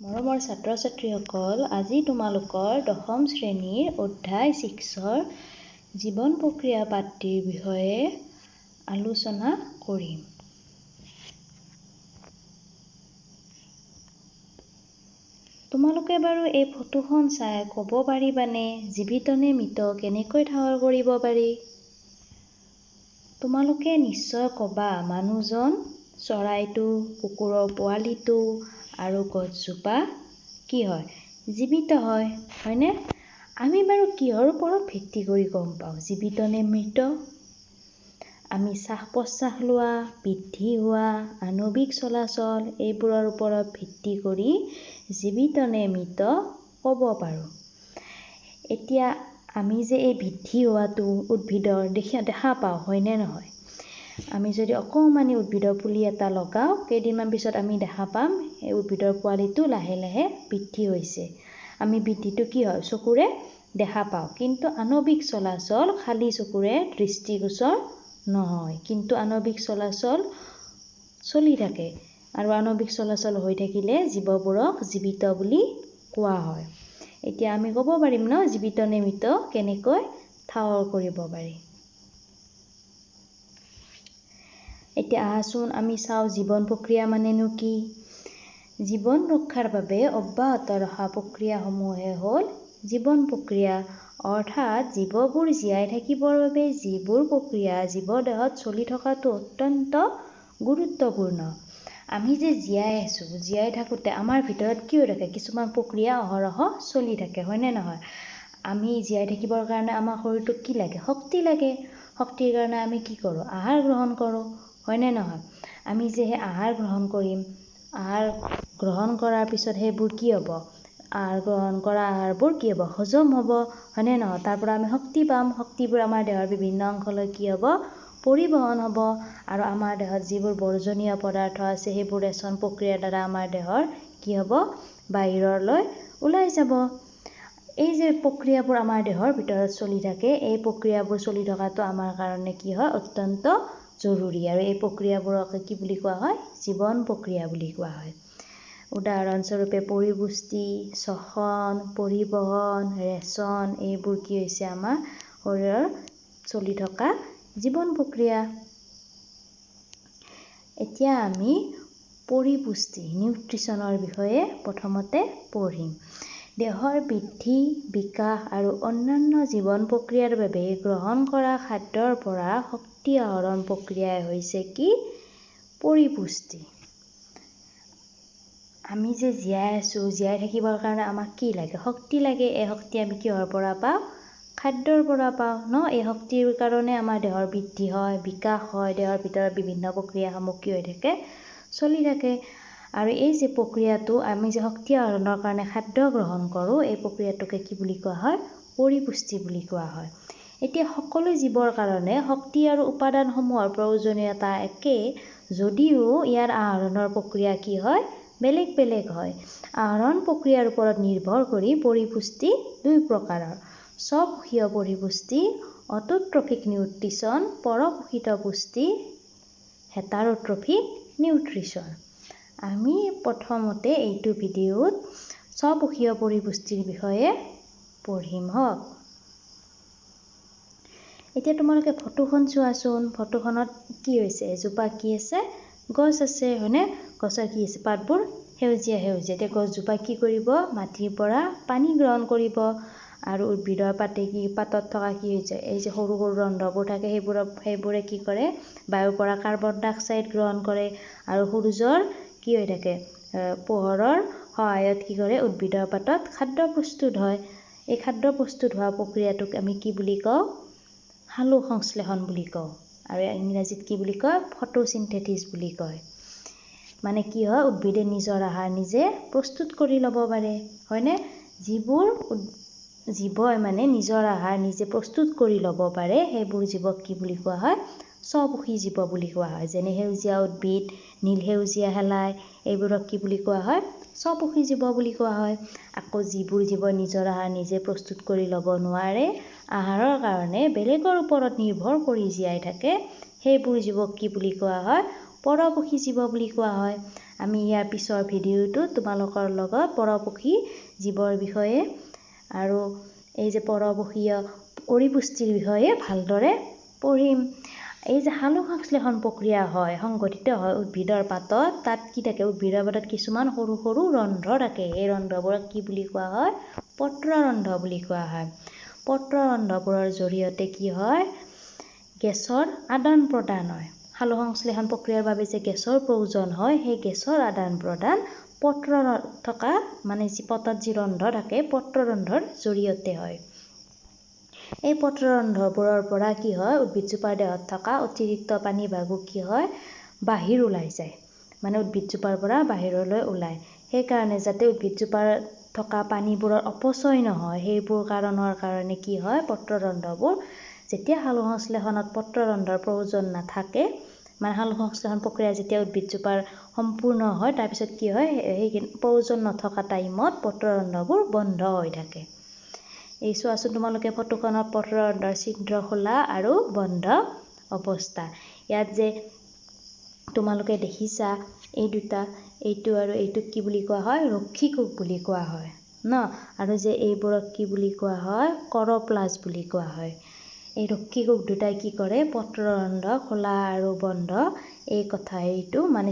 মৰমৰ ছাত্ৰ ছাত্ৰীসকল, আজি তোমালোকৰ দশম শ্ৰেণীৰ অধ্যায় 6ৰ জীৱন প্ৰক্ৰিয়া পাঠটিৰ বিষয়ে আলোচনা কৰিম। তোমালোকে বাৰু এই ফটোখন চাই ক'ব পাৰিবানে জীৱিত নে মৃত কেনেকৈ ঠাৱৰ কৰিব পাৰি? তোমালোকে নিশ্চয় ক'বা মানুহজন, চৰাইটো, কুকুৰৰ পোৱালিটো আৰু গছজোপা কি হয়? জীৱিত হয়, হয়নে? আমি বাৰু কিহৰ ওপৰত ভিত্তি কৰি গম পাওঁ জীৱিত নে মৃত? আমি শ্বাস প্ৰশ্বাস লোৱা, বৃদ্ধি হোৱা, আণৱিক চলাচল এইবোৰৰ ওপৰত ভিত্তি কৰি জীৱিত নে মৃত ক'ব পাৰোঁ। এতিয়া আমি যে এই বৃদ্ধি হোৱাটো উদ্ভিদৰ দেখা পাওঁ, হয়নে নহয়? আমি যদি অকণমানি উদ্ভিদৰ পুলি এটা লগাওঁ, কেইদিনমান পিছত আমি দেখা পাম এই উদ্ভিদৰ পোৱালিটো লাহে লাহে বৃদ্ধি হৈছে। আমি বৃদ্ধিটো কি হয় চকুৰে দেখা পাওঁ, কিন্তু আণৱিক চলাচল খালী চকুৰে দৃষ্টিগোচৰ নহয়। কিন্তু আণৱিক চলাচল চলি থাকে আৰু আণৱিক চলাচল হৈ থাকিলে জীৱবোৰক জীৱিত বুলি কোৱা হয়। এতিয়া আমি ক'ব পাৰিম ন জীৱিত নে মৃত কেনেকৈ ঠাৱৰ কৰিব পাৰি। এতিয়া আহাচোন আমি চাওঁ জীৱন প্ৰক্ৰিয়া মানেনো কি। জীৱন ৰক্ষাৰ বাবে অব্যাহত ৰখা প্ৰক্ৰিয়াসমূহে হ'ল জীৱন প্ৰক্ৰিয়া। অৰ্থাৎ জীৱবোৰ জীয়াই থাকিবৰ বাবে যিবোৰ প্ৰক্ৰিয়া জীৱদেহত চলি থকাটো অত্যন্ত গুৰুত্বপূৰ্ণ। আমি যে জীয়াই আছোঁ, জীয়াই থাকোঁতে আমাৰ ভিতৰত কি হৈ থাকে? কিছুমান প্ৰক্ৰিয়া অহৰহ চলি থাকে, হয়নে নহয়? আমি জীয়াই থাকিবৰ কাৰণে আমাৰ শৰীৰটোক কি লাগে? শক্তি লাগে। শক্তিৰ কাৰণে আমি কি কৰোঁ? আহাৰ গ্ৰহণ কৰোঁ, হয়নে নহয়? আমি যে সেই আহাৰ গ্ৰহণ কৰিম, আহাৰ গ্ৰহণ কৰাৰ পিছত সেইবোৰ কি হ'ব? আহাৰ গ্ৰহণ কৰা আহাৰবোৰ কি হ'ব? হজম হ'ব, হয়নে নহয়? তাৰ পৰা আমি শক্তি পাম। শক্তিবোৰ আমাৰ দেহৰ বিভিন্ন অংশলৈ কি হ'ব? পৰিবহণ হ'ব। আৰু আমাৰ দেহত যিবোৰ বৰ্জনীয় পদাৰ্থ আছে সেইবোৰ ৰেচন প্ৰক্ৰিয়াৰ দ্বাৰা আমাৰ দেহৰ কি হ'ব? বাহিৰলৈ ওলাই যাব। এই যে প্ৰক্ৰিয়াবোৰ আমাৰ দেহৰ ভিতৰত চলি থাকে, এই প্ৰক্ৰিয়াবোৰ চলি থকাটো আমাৰ কাৰণে কি হয়? অত্যন্ত জৰুৰী। আৰু এই প্ৰক্ৰিয়াবোৰক কি বুলি কোৱা হয়? জীৱন প্ৰক্ৰিয়া বুলি কোৱা হয়। উদাহৰণস্বৰূপে পৰিপুষ্টি, শ্বসন, পৰিবহণ, ৰেচন এইবোৰ কি হৈছে আমাৰ শৰীৰৰ চলি থকা জীৱন প্ৰক্ৰিয়া। এতিয়া আমি পৰিপুষ্টি, নিউট্ৰিচনৰ বিষয়ে প্ৰথমতে পঢ়িম। দেহৰ বৃদ্ধি, বিকাশ আৰু অন্যান্য জীৱন প্ৰক্ৰিয়াৰ বাবে গ্ৰহণ কৰা খাদ্যৰ পৰা শক্তি আহৰণ প্ৰক্ৰিয়াই হৈছে কি? পৰিপুষ্টি। আমি যে জীয়াই আছোঁ, জীয়াই থাকিবৰ কাৰণে আমাক কি লাগে? শক্তি লাগে। এই শক্তি আমি কিহৰ পৰা পাওঁ? খাদ্যৰ পৰা পাওঁ ন। এই শক্তিৰ কাৰণে আমাৰ দেহৰ বৃদ্ধি হয়, বিকাশ হয়, দেহৰ ভিতৰত বিভিন্ন প্ৰক্ৰিয়াসমূহ কি হৈ থাকে? চলি থাকে। আৰু এই যে প্ৰক্ৰিয়াটো আমি যে শক্তি আহৰণৰ কাৰণে খাদ্য গ্ৰহণ কৰোঁ, এই প্ৰক্ৰিয়াটোকে কি বুলি কোৱা হয়? পৰিপুষ্টি বুলি কোৱা হয়। এতিয়া সকলো জীৱৰ কাৰণে শক্তি আৰু উপাদানসমূহৰ প্ৰয়োজনীয়তা একে যদিও ইয়াৰ আহৰণৰ প্ৰক্ৰিয়া কি হয়? বেলেগ বেলেগ হয়। আহৰণ প্ৰক্ৰিয়াৰ ওপৰত নিৰ্ভৰ কৰি পৰিপুষ্টি দুই প্ৰকাৰৰ: স্বপোষীয় পৰিপুষ্টি, অটোট্ৰফিক নিউট্ৰিচন, পৰপোষিত পুষ্টি, হেটাৰ'ট্ৰফিক নিউট্ৰিচন। আমি প্ৰথমতে এইটো ভিডিঅ'ত স্বপোষীয় পৰিপুষ্টিৰ বিষয়ে পঢ়িম হওক। এতিয়া তোমালোকে ফটোখন চোৱাচোন। ফটোখনত কি হৈছে? এজোপা কি আছে? গছ আছে, হয়নে? গছৰ কি আছে? পাতবোৰ সেউজীয়া সেউজীয়া। এতিয়া গছজোপা কি কৰিব? মাটিৰ পৰা পানী গ্ৰহণ কৰিব। আৰু উদ্ভিদৰ পাতে কি, পাতত থকা কি হৈছে? এই যে সৰু সৰু ৰন্ধ্ৰবোৰ থাকে, সেইবোৰে কি কৰে? বায়ুৰ পৰা কাৰ্বন ডাই অক্সাইড গ্ৰহণ কৰে। আৰু সূৰ্যৰ কি হৈ থাকে? পোহৰৰ সহায়ত কি কৰে? উদ্ভিদৰ পাতত খাদ্য প্ৰস্তুত হয়। এই খাদ্য প্ৰস্তুত হোৱা প্ৰক্ৰিয়াটোক আমি কি বুলি কওঁ? সালোক সংশ্লেষণ বুলি কওঁ। আৰু ইংৰাজীত কি বুলি কয়? ফটোচিনথেটিছ বুলি কয়। মানে কি হয়? উদ্ভিদে নিজৰ আহাৰ নিজে প্ৰস্তুত কৰি ল'ব পাৰে, হয়নে? যিবোৰ জীৱই মানে নিজৰ আহাৰ নিজে প্ৰস্তুত কৰি ল'ব পাৰে, সেইবোৰ জীৱক কি বুলি কোৱা হয়? স্বপোষী জীৱ বুলি কোৱা হয়। যেনে সেউজীয়া উদ্ভিদ, নীল সেউজীয়া শেলাই, এইবোৰক কি বুলি কোৱা হয়? স্বপোষী জীৱ বুলি কোৱা হয়। আকৌ যিবোৰ জীৱ নিজৰ আহাৰ নিজে প্ৰস্তুত কৰি ল'ব নোৱাৰে, আহাৰৰ কাৰণে বেলেগৰ ওপৰত নিৰ্ভৰ কৰি জীয়াই থাকে, সেইবোৰ জীৱক কি বুলি কোৱা হয়? পৰপোষী জীৱ বুলি কোৱা হয়। আমি ইয়াৰ পিছৰ ভিডিঅ'টো তোমালোকৰ লগত পৰপোষী জীৱৰ বিষয়ে আৰু এই যে পৰপোষীয় পৰিপুষ্টিৰ বিষয়ে ভালদৰে পঢ়িম। এই যে সালোক সংশ্লেষণ প্ৰক্ৰিয়া হয়, সংঘটিত হয় উদ্ভিদৰ পাতত, তাত কি থাকে? উদ্ভিদৰ পাতত কিছুমান সৰু সৰু ৰন্ধ্ৰ থাকে। এই ৰন্ধ্ৰবোৰক কি বুলি কোৱা হয়? পত্ৰৰন্ধ্ৰ বুলি কোৱা হয়। পত্ৰৰন্ধ্ৰবোৰৰ জৰিয়তে কি হয়? গেছৰ আদান প্ৰদান হয়। সালোক সংশ্লেষণ প্ৰক্ৰিয়াৰ বাবে যে গেছৰ প্ৰয়োজন হয়, সেই গেছৰ আদান প্ৰদান পত্ৰ থকা মানে যি পাতত যি ৰন্ধ্ৰ থাকে, পত্ৰৰন্ধ্ৰৰ জৰিয়তে হয়। এই পত্ৰৰন্ধ্ৰবোৰৰ পৰা কি হয়? উদ্ভিদজোপাৰ দেহত থকা অতিৰিক্ত পানীভাগো কি হয়? বাহিৰ ওলাই যায়, মানে উদ্ভিদজোপাৰ পৰা বাহিৰলৈ ওলায়। সেইকাৰণে যাতে উদ্ভিদজোপাৰ থকা পানীবোৰৰ অপচয় নহয়, সেইবোৰ কাৰণৰ কাৰণে কি হয়? পত্ৰৰন্ধ্ৰবোৰ যেতিয়া সালোক সংশ্লেষণত পত্ৰৰন্ধ্ৰৰ প্ৰয়োজন নাথাকে, মানে সালোক সংশ্লেষণ প্ৰক্ৰিয়া যেতিয়া উদ্ভিদজোপাৰ সম্পূৰ্ণ হয়, তাৰপিছত কি হয়? সেই প্ৰয়োজন নথকা টাইমত পত্ৰৰন্ধ্ৰবোৰ বন্ধ হৈ থাকে। এই চোৱাচোন তোমালোকে ফটোখনত পত্ৰৰন্ধ্ৰৰ ছিদ্ৰ খোলা আৰু বন্ধ অৱস্থা। ইয়াত যে তোমালোকে দেখিছা এই দুটা, এইটো আৰু এইটোক কি বুলি কোৱা হয়? ৰক্ষী কোষ বুলি কোৱা হয় ন। আৰু যে এইবোৰক কি বুলি কোৱা হয়? কৰপ্লাছ বুলি কোৱা হয়। এই ৰক্ষী কোষ দুটাই কি কৰে? পত্ৰৰন্ধ্ৰ খোলা আৰু বন্ধ এই কথা এইটো মানে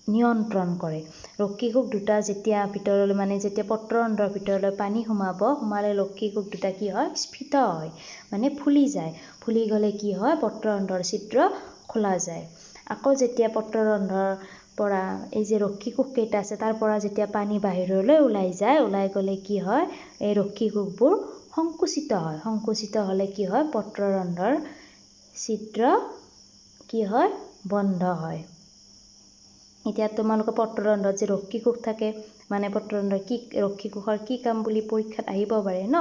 নিয়ন্ত্ৰণ কৰে। ৰক্ষী কোষ দুটা যেতিয়া ভিতৰলৈ মানে যেতিয়া পত্ৰৰন্ধ্ৰৰ ভিতৰলৈ পানী সোমাব, সোমালে ৰক্ষী কোষ দুটা কি হয়? স্ফীত হয়, মানে ফুলি যায়। ফুলি গ'লে কি হয়? পত্ৰৰন্ধ্ৰৰ ছিদ্ৰ খোলা যায়। আকৌ যেতিয়া পত্ৰৰন্ধ্ৰৰ পৰা এই যে ৰক্ষী কোষ কেইটা আছে, তাৰ পৰা যেতিয়া পানী বাহিৰলৈ ওলাই যায়, ওলাই গ'লে কি হয়? এই ৰক্ষী কোষবোৰ সংকুচিত হয়। সংকুচিত হ'লে কি হয়? পত্ৰৰন্ধ্ৰৰ ছিদ্ৰ কি হয়? বন্ধ হয়। এতিয়া তোমালোকে পত্ৰৰন্ধ্ৰত যে ৰক্ষী কোষ থাকে, মানে পত্ৰৰন্ধ্ৰৰ কি ৰক্ষী কোষৰ কি কাম বুলি পৰীক্ষাত আহিব পাৰে ন।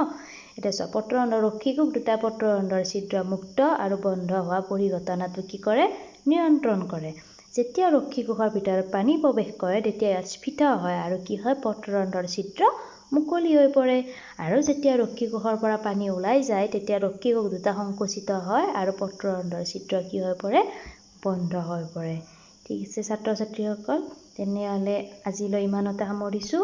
এতিয়া চোৱা, পত্ৰৰন্ধ্ৰৰ ৰক্ষী কোষ দুটা পত্ৰৰন্ধ্ৰৰ ছিদ্ৰ মুক্ত আৰু বন্ধ হোৱা পৰিঘটনাটো কি কৰে? নিয়ন্ত্ৰণ কৰে। যেতিয়া ৰক্ষী কোষৰ ভিতৰত পানী প্ৰৱেশ কৰে, তেতিয়া ইয়াত স্ফীত হয় আৰু কি হয়? পত্ৰৰন্ধ্ৰৰ ছিদ্ৰ মুকলি হৈ পৰে। আৰু যেতিয়া ৰক্ষী কোষৰ পৰা পানী ওলাই যায়, তেতিয়া ৰক্ষী কোষ দুটা সংকুচিত হয় আৰু পত্ৰৰন্ধ্ৰৰ ছিদ্ৰ কি হৈ পৰে? বন্ধ হৈ পৰে। ঠিক আছে ছাত্ৰ ছাত্ৰীসকল, তেনেহ'লে আজিলৈ ইমানতে সামৰিছোঁ।